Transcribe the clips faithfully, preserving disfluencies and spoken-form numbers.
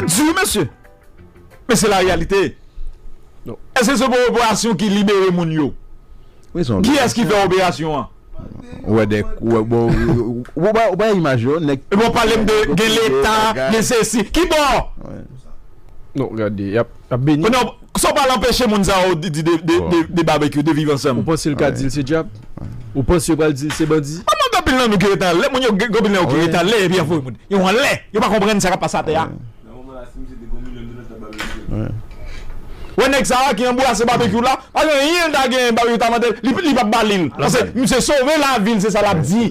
Di, mesye. Men se la reyalite. Èske se pa operasyon ki libere moun yo? Kiyès ki fè operasyon an? Ou wè de, ou wè, bon, ou, ou, ou, ou pa imaj yo, nèg. Epi w pale m de gen leta, gen sesi. Ki bò? Non, gade, y ap, y ap beni. Kounye a, sa w pral anpeche moun sa yo di, di, de, de, de, de babekyou, de viv ansanm. Ou panse l ka di l se dyab? Ou panse yo pral di l se bandi? Kòman gen anpil nan nou ki rete anlè, moun yo gen anpil nan yo ki rete anlè, epi y ap voye moun yo anlè, yo pa konprann sa k ap pase atè a. Wè nèg sa a ki anbrase babekyou la, pa gen anyen l ta gen babekyou ta mande, li, li p ap ba li l. Paske misye sove lavi l, se sa l ap di.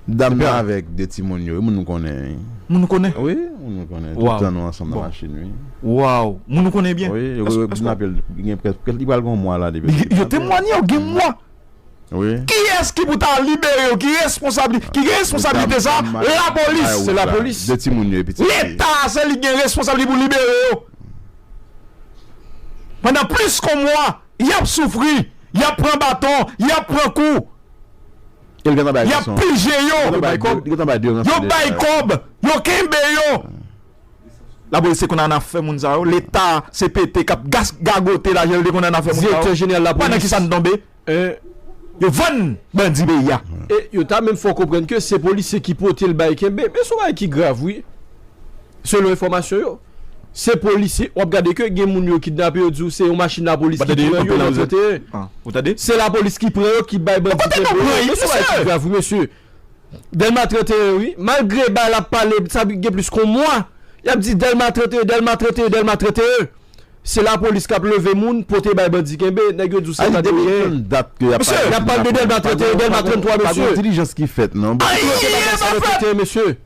Dam nan avèk de timoun yo, moun nou konnen. Moun nou konnen? Wi, moun nou konnen. Tout tan nou ansanm nan machin, wi. Waw, moun nou konnen byen. Wi, yo kidnape l, gen prèske, li pral gen yon mwa la depi. Yo temwanye, yo gen mwa. Kiyès ki pou ta libere yo? Ki responsabli, ki gen responsablite sa? Lapolis. Se lapolis. De timoun yo e pitit. Leta se li gen responsablite pou libere yo. Pandan plis ke yon mwa, y ap soufri, y ap pran baton, y ap pran kou. Y ap pije yo. Yo bay kòb, yo kenbe yo. Lapolis se konn a n ap fè moun sa yo. Leta se pete k ap gagote lajan yo, li konn a n ap fè moun sa yo. Direktè jeneral lapolis. Pandan ki sa n tonbe? Yo vann bandi peyi a. E yo ta menm fè w konprann ke se polisye ki pote l bay kenbe. Men se yon bagay ki grav wi. Selon enfòmasyon yo. Se polisye, w ap gade ke gen moun yo kidnape, yo di w se yon machin lapolis ki pran yo, maltrete yo. Se lapolis ki pran yo, ki bay bandi kenbe yo. Men se yon bagay ki grav wi mesye. Dèlma trannteyen wi. Malgre bagay la ap pale, sa gen plis ke yon mwa. Y ap di Dèlma trannteyen, Dèlma trannteyen, Dèlma trannteyen. Se lapolis k ap leve moun, pote bay bandi kenbe, nèg yo di w se trannteyen. Mesye, y ap pale de Dèlma trannteyen, Dèlma tranntwa mesye. Pa gen yon dilijans ki fèt non. Anyen pa fèt. Mesye.